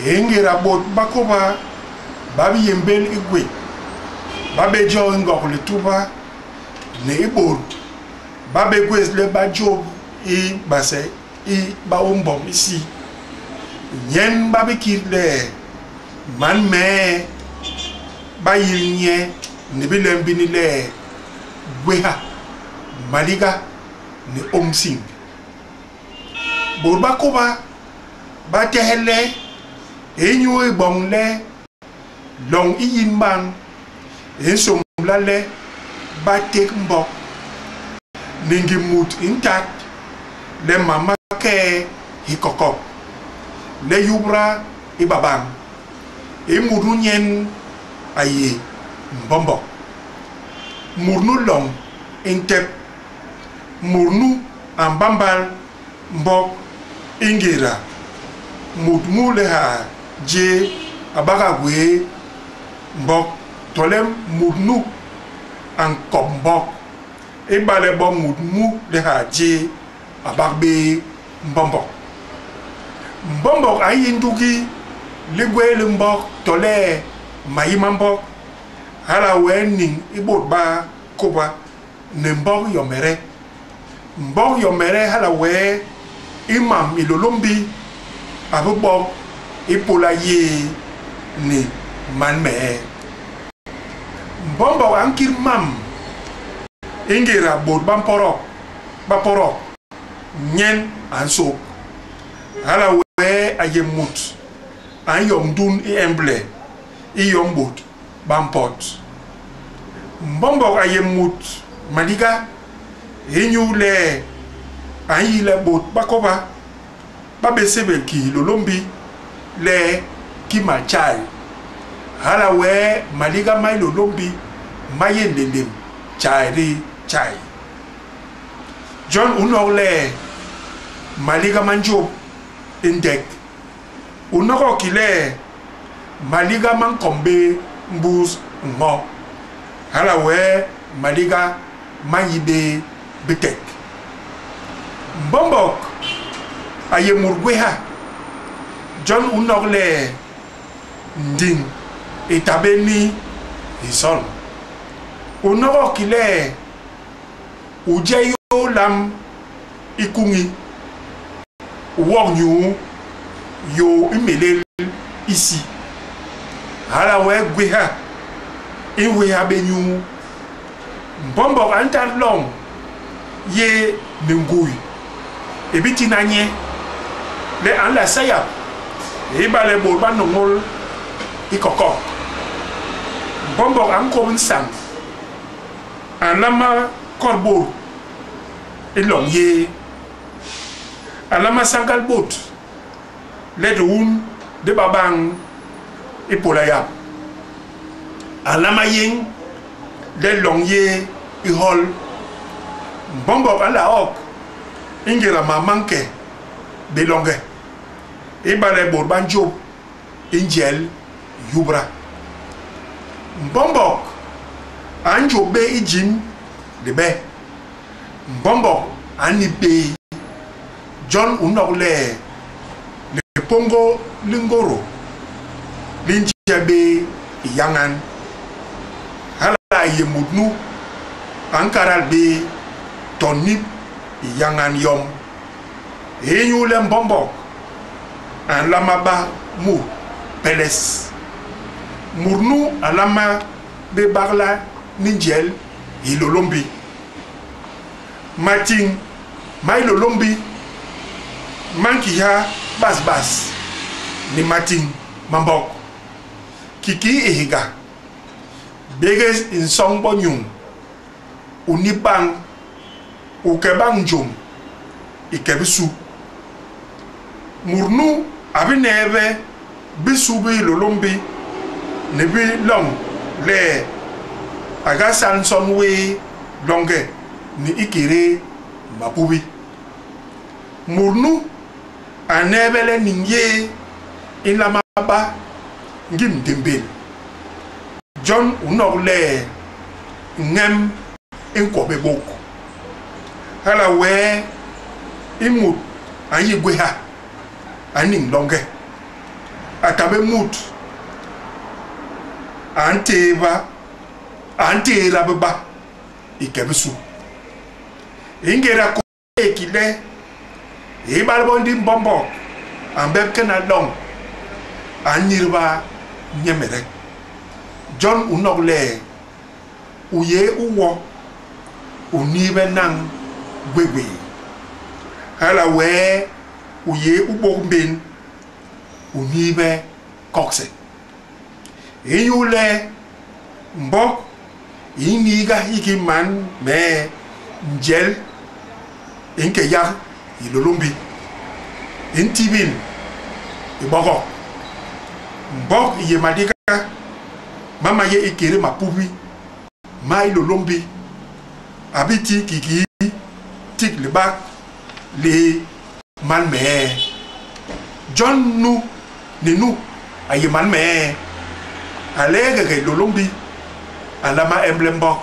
Ingéda bôt ba kôba ba bi yémbél i gwét, ba bé jo i Ngog Lituba ni i bôt ba bé gwés le ba jôp i base i baôm mbom isi. Nyen ba bi kit le man mee ba yil nye ni bilem bini le gwéha, maliga ni ômsiñ. Bôt ba kôba ba tehe le inyu i boñ le loñ i yin bañ, i nsômbla le ba tek mbok ni ngim mut i ntat le mam ma kee hikokok, le yubda i ba bañ. I mut nu nyen a yé mbombok. Mut nu loñ i ntep. Mut nu a mbambal mbok i ngéda mut mu lihaa jé a bak a gwéé mbok tole mut nu a nkop mbok ibale bo mut mu lihaa jé a bak bé mbombok. Mbombok a yi ndugi ligwéé li mbok tole mayi ma mbok, hala wee niñ i bôt ba kôba ni mbok yomede. Mbok yomede hala wee i mam Hilôlômbi a bi bok ipôla yéé ni man mee. Mbombok a nkit mam ingéda bôt ba mpodok, ba podok, nyen a nsôk. Hala wee a yé mut a nyoñ ndun i emble i yom bôt ba mpot. Mbombok a yé mut maliga inyule a nyi le bôt ba kôba ba bé sébél ki Hilôlômbi le Kimaltjai. Hala wee maliga ma Hilôlômbi ma yé nlélém tjai di tjai. Jon u nok le maliga ma njôp i ndek. U nogok ki le maliga ma nkôm bé mbus ño. Hala wee maliga ma nyi bé bitek. Mbombok a yé mut gwéha. Jon u nok le ndiñ i ta bé ni hison. U nogok ki le u je yo lam i kuñi, u wok nyuu yo i mélél isi. Hala wee gwéha i nwéha bé nyuu. Mbombok a ntat loñ yé ni ngui i bi tina nye le a nla sayap ibale bôt ba nôñôl i kokok. Mbombok a nkôp nsañ, a nlama kot bôt i loñ yé. A nlama sañgal bôt le diun di ba bañ ipôla yap. A nlama yéñ le loñ yé i hol. Mbombok a nla hok i ngéda mam ma nke bé loñge, ibale bôt ba njôp i njel yubda. Mbombok a njôp bé i jimb libe. Mbombok a nip bé. Jon u nok le lipoñgo li ngôrô li nje bé i yañan. Hala a yé mut nu a nkadal bé to nip i yañan yom. Inyule mbombok a nlama ba mut peles. Mut nu a nlama bé bagla ni njel Hilôlômbi. Matiñ ma Hilôlômbi ma nkiha bas bas ni matiñ ma mbok. Kikii hihéga, bégés i nsoñ bo nyuñ, u nip bañ, u ke bañ njom i ke bisu. Mut nu a bi neebe bisu bi Hilôlômbi ni bi loñ le a ga sal nson wé loñge ni ikédé mapubi. Mut nu a neebe le niñ yé i nlama ba ngim ndémbél. Jon u nok le ñem i nkwo bé bôk. Hala wee i mut a nyi gwéha, a niñ loñge. a ta bé mut a ntééba, a ntééda béba i ke bisu. I ngéda kôba ki le, ibale bo ndi mbombog a mbep kena loñ, a nyilba nyemede. Jon u nok le, u yé u wo, u nihbe nañ gwégwéé. Hala wee u yé u bôk mbén, u nihbe kokse. Inyule mbok i niiga hiki man mee njel i nke yak Hilôlômbi, i ntibil i bogok. Mbok i yé maliga ma ma yé ikédé mapubi ma Hilôlômbi a bi ti kikii tik libak li man mee. Jon nu ni nu a yé man mee, a leegege Hilôlômbi, a nlama emble mbok,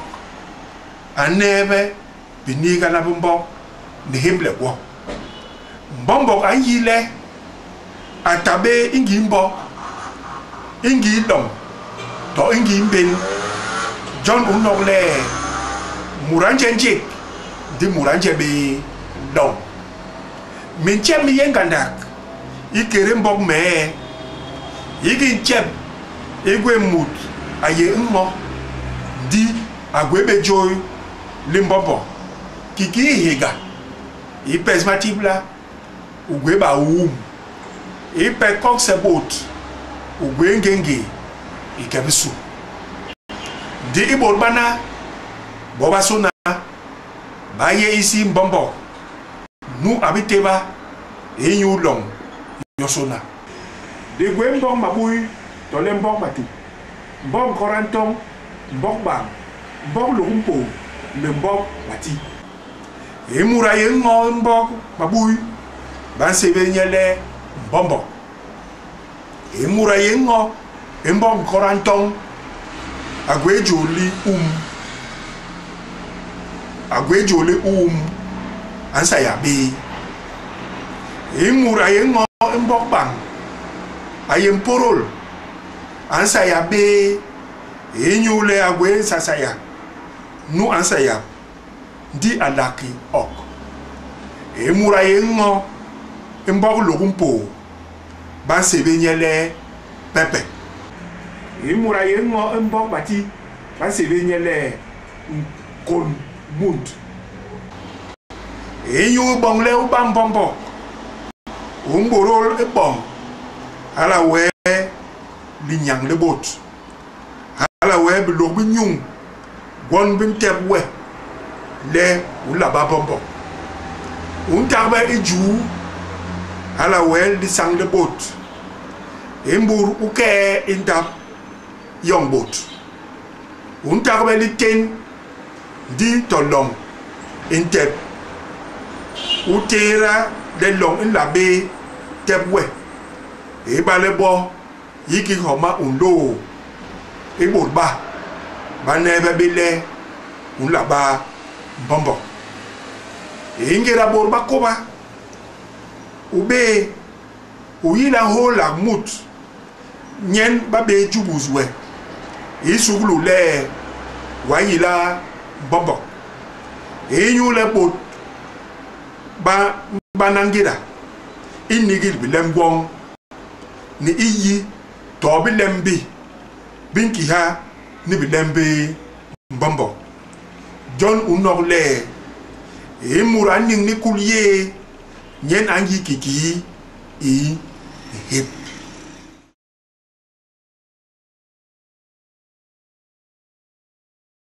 a neebe biniigana bi mbok ni hémle gwo. Mbombog a nyi le a ta bé i ngii mbok, i ngii loñ, to i ngii mbén. Jon u nok le mut a nje njék ndi mut a nje bé loñ. Mintjep mi yé ngandak ikédé mbok mee. Hiki ntjep i gwé mut a yé ño, ndi a gwé bé jôi li mbombog. Kiki hihéga, i pes matibla, u gwé bauum, i pes kokse bôt, u gwé ngéngé i ke bisu. Ndi i bôt bana bobasôna ba yé isi mbombog nu a bi téba inyu loñ yosôna. Di gwé mbok mabui tole mbok matu, mbok nkôda ntôñ, mbok bañ, mbok lôk mpôô le mbok bati. I mut a yé ño i mbok mabui ba nsébél nye le mbombog. I mut a yé ño i mbok nkôda ntôñ a gwé jôl li um, a gwé jôl li um, a nsayap bé. I mut a yé ño i mbok bañ a yé mpôdôl, a nsayap bé inyule a gwé nsasaya nu a nsayap ndi a lak ki ok. I mut a yé ño i mbok lôk mpôô ba nsébél nye le Pepe. I mut a yé ño i mbok bati ba nsébél nye le Nkon mut. Inyu boñ le u ba mbombok, u mbôdôl i boñ hala wee linyañ li bôt, hala wee bilôk bi nyuñ gwon bi ntep we le u nla ba mbombok. U ntagbe i juu, hala wee lisañ li bôt, i mbus u kee i ndap yoñ bôt. U ntagbe litén ndi to loñ i ntep. U tééda le loñ i nla bé tep we ibale bo hiki homa u nlôô i bôt ba ba neebe bé le u nla ba mbombog. I ngéda bôt ba kôba, u bé u yila nhôôlak mut nyen ba bé jubus we i suklu le w'a yila mbombog. Inyule bôt ba bana ngéda i nigil bilem gwoñ ni i yi too bilem bi bi nkiha ni bilem bi mbombog. Jon u nok le i mut a niñ ni kul yéé nyen a nyi kikii i nhép.